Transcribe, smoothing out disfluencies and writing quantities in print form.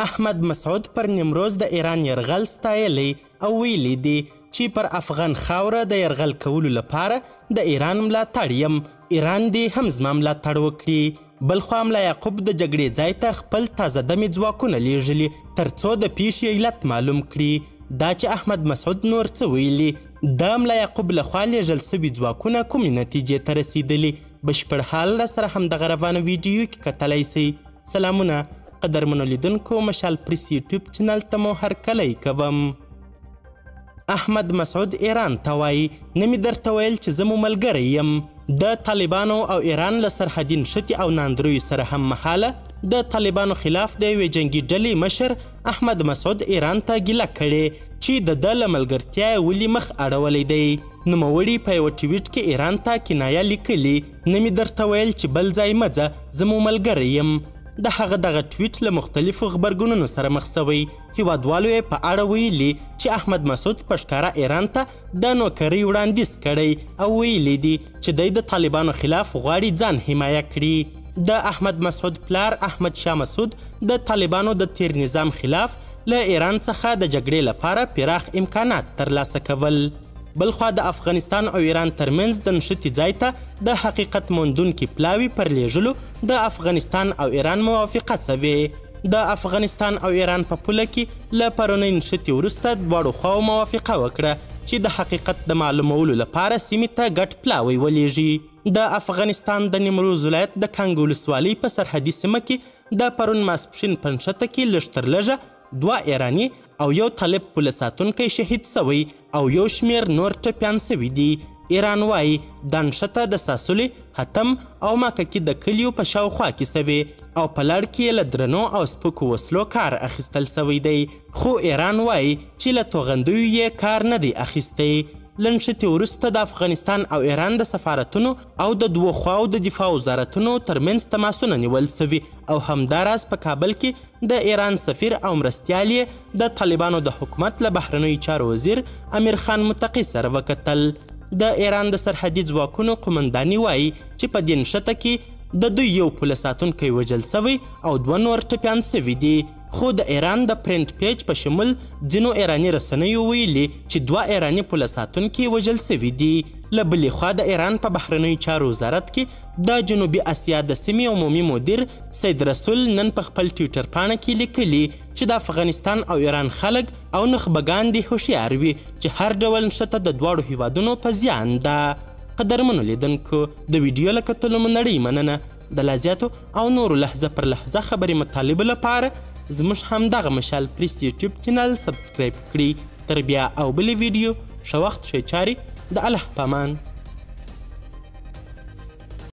احمد مسعود پر نیمروز د ایران یرغل ستایلی او ویلي دي چې پر افغان خاوره د یرغل کولو لپاره د ایران ملاتړ یم، ایران دې هم زما ملاتړ وکړي. بلخوا ملا یعقوب د جګړې ځای ته خپل تازه دمې ځواکونه لیږلي ترڅو د پیښې علت معلوم کړي. دا چې احمد مسعود نور څه ویلي، د ملا یعقوب لخوا لیږل سوي ځواکونه کومې نتیجې ته رسېدلي، بشپړ حال را سره همدغه روانه ویډیو کې کتلی سئ. سلامونه قدرمنو لیدونکو، مشال پریس یوټیوب چینل ته مو هرکلی کوم. احمد مسعود ایران ته وایي، نه مې درته ویل چې زه مو ملګری یم. د طالبانو او ایران له سرحدي نښتې او ناندریو سره هم مهاله د طالبانو خلاف د یوې جنګي ډلې مشر احمد مسعود ایران ته ګیله کړې چې د ده له ملګرتیا یې ولې مخ اړولی دی. نوموړي په یوه ټویټ کې ایران ته کنایه لیکلي، نه مې درته ویل چې بل ځای مه ځه، زه مو ملګری یم. د هغه دغه ټویټ له مختلفو غبرګونونو سره مخ سوی. هیوادوالو یې په اړه ویلي چې احمد مسعود په ښکاره ایران ته د نوکرۍ وړاندیز کړی او ویلي دي چې دی د طالبانو خلاف غواړي ځان حمایه کړي. د احمد مسعود پلار احمد شاه مسعود د طالبانو د تیر نظام خلاف له ایران څخه د جګړې لپاره پراخ امکانات ترلاسه کول. بلخوا د افغانستان او ایران ترمنځ د نښتې ځای ته د حقیقت موندونکي پلاوي پر لیږلو د افغانستان او ایران موافقه سوې. د افغانستان او ایران په پوله کې له پرونۍ نښتې وروسته دواړو خواو موافقه وکړه چې د حقیقت د معلومولو لپاره سیمې ته ګډ پلاوی ولیږي. د افغانستان د نیمروز ولایت د کنګ ولسوالۍ په سرحدي سیمه کې د پرون ماسپښین په نښته کې لږ تر لږه دوه ایراني او یو طالب پوله ساتونکی شهید سوی او یو شمېر نور ټپیان سوي دي. ایران وایي دا نښته د ساسولې، حتم او ماککي د کلیو په شاوخوا کې سوې او په لړ کې یې له درنو او سپکو وسلو کار اخیستل سوی دی، خو ایران وایي چې له توغندیو یې کار نه دی اخیستی. له نښتې وروسته د افغانستان او ایران د سفارتونو او د دوو خواو د دفاع وزارتونو ترمنځ تماسونه نیول سوي او همداراز په کابل کې د ایران سفیر او مرستیال یې د طالبانو د حکومت له بهرنیو چارو وزیر امیر خان متقي سره وکتل. د ایران د سرحدي ځواکونو قومنداني وایي چې په دې نښته کې د دوی یو پوله ساتونکی وژل سوی او دوه نور ټپیان سوي دي. خو د ایران د پرنټ پیج په شمول ځینو ایراني رسنیو ویلي چې دوه ایراني پوله ساتونکي وژل سوي دي. له بلې خوا د ایران په بهرنیو چارو وزارت کې د جنوبي اسیا د سیمې عمومي مدیر سید رسول نن په خپل ټویټر پاڼه کې لیکلي چې د افغانستان او ایران خلک او نخبګان دې هوښیار وي چې هر ډول نښته د دواړو هیوادونو په زیان ده. قدرمنو لیدونکو، د ویډیو له کتلو مو نړۍ مننه. د لا زیاتو او نورو لحظه پر لحظه خبري مطالبو لپاره زموږ همدغه مشال پریس یوټیوب چینل سبسکرایب کړئ. تر بیا او بلې ویډیو، ښه وخت، ښې چارې، د الله پامان.